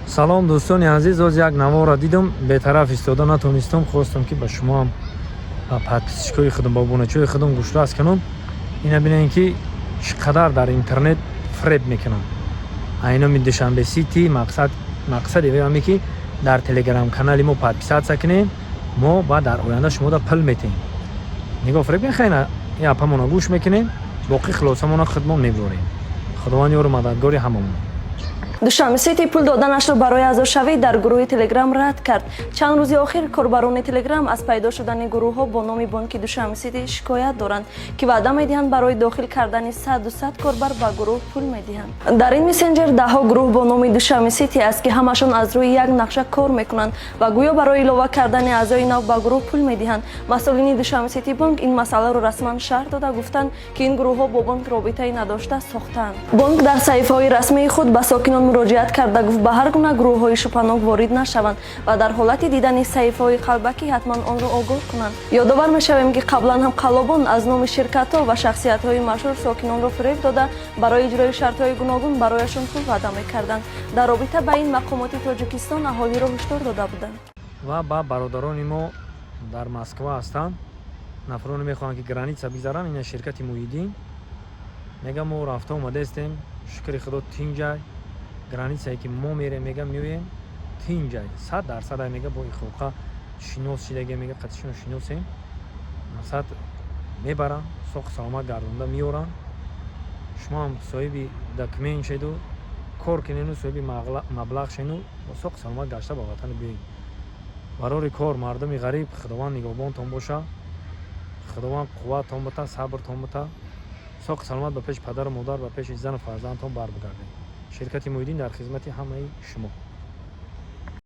Салом, дӯстони азиз. Оз як наворро дидам, бетараф истода натонистам, хостам, ки ба шумоам, ба подписчикои худам, ба обуначиҳои худам гӯшрас кунам. Ина бинем, ки чӣ қадар дар интернет фреб мекунам. Айноми Душанбе Сити. Мақсад, мақсади веаме, ки дар Телеграм канали мо подписаться кунем, мо баъд дар оянда шумода пул метиҳем. Нигоҳ, фреб хайна япамона гӯш мекунем, боқӣ хулосамона худмон мебурем. Худованд ёру мададгори ҳамамон. Душанбе Сити пул доданашро барои аъзошавӣ дар гурӯҳи Телеграм рад кард. Чанд рӯзи охир корбарони Телеграм аз пайдо шудани гурӯҳҳо бо номи бонки Душанбе Сити шикоят доранд, ки ваъда медиҳанд, барои дохил кардани 100-200 корбар ба гурӯҳ пул медиҳанд. Дар ин мессенҷер даҳҳо гурӯҳ бо номи Душанбе Сити аст, ки ҳамашон аз рӯи як нақша кор мекунанд ва гӯё барои илова кардани аъзои нав ба гурӯҳ пул медиҳанд. Масъулини Душанбе Сити бонк ин масъаларо расман шарҳ дода, гуфтанд, ки ин гурӯҳҳо бо бонк робитае надошта сохтаанд. Бонк дар саҳифаҳои расмии худ ба сокинон муроҷиат карда гуфт, ба ҳар гуна гурӯҳҳои шубҳанок ворид нашаванд ва дар ҳолати дидани саҳифаҳои қалбакӣ ҳатман онро огоҳ кунанд. Ёдовар мешавем, ки қаблан ҳам қаллобон аз номи ширкатҳо ва шахсиятҳои машҳур сокинонро фиреб дода, барои иҷрои шартҳои гуногун барояшон пул ваъда мекарданд. Дар робита ба ин мақомоти Тоҷикистон аҳолиро ҳушдор дода буданд. Ва ба бародарони мо дар Москва ҳастанд, нафароне мехоҳанд, ки граница бигзаранд, ина ширкати Муҳиддин мега: мо рафта омадаистем, шукри Худо, тинҷай. Границае ки мо мерем, мега, меоем, тинҷай, 100% ай. Мега, бо ихоқа шинос шидаге, мега, қатишон шиносем, мақсад, мебаранд, соқу саломат гардонда меоранд. Шумо ҳам соҳиби документ шеду, кор кунену, соҳиби маблағ шену, соқу саломат гашта ба ватани биёед. Барори кор, мардуми ғариб, Худованд нигаҳбонтон боша, Худованд қувваттон бита, сабртон бита, соқу саломат ба пеши падару модар, ба пеши зану фарзандтон барбигардед. Ширкати Муҳиддин дар хизмати ҳамаи шумо.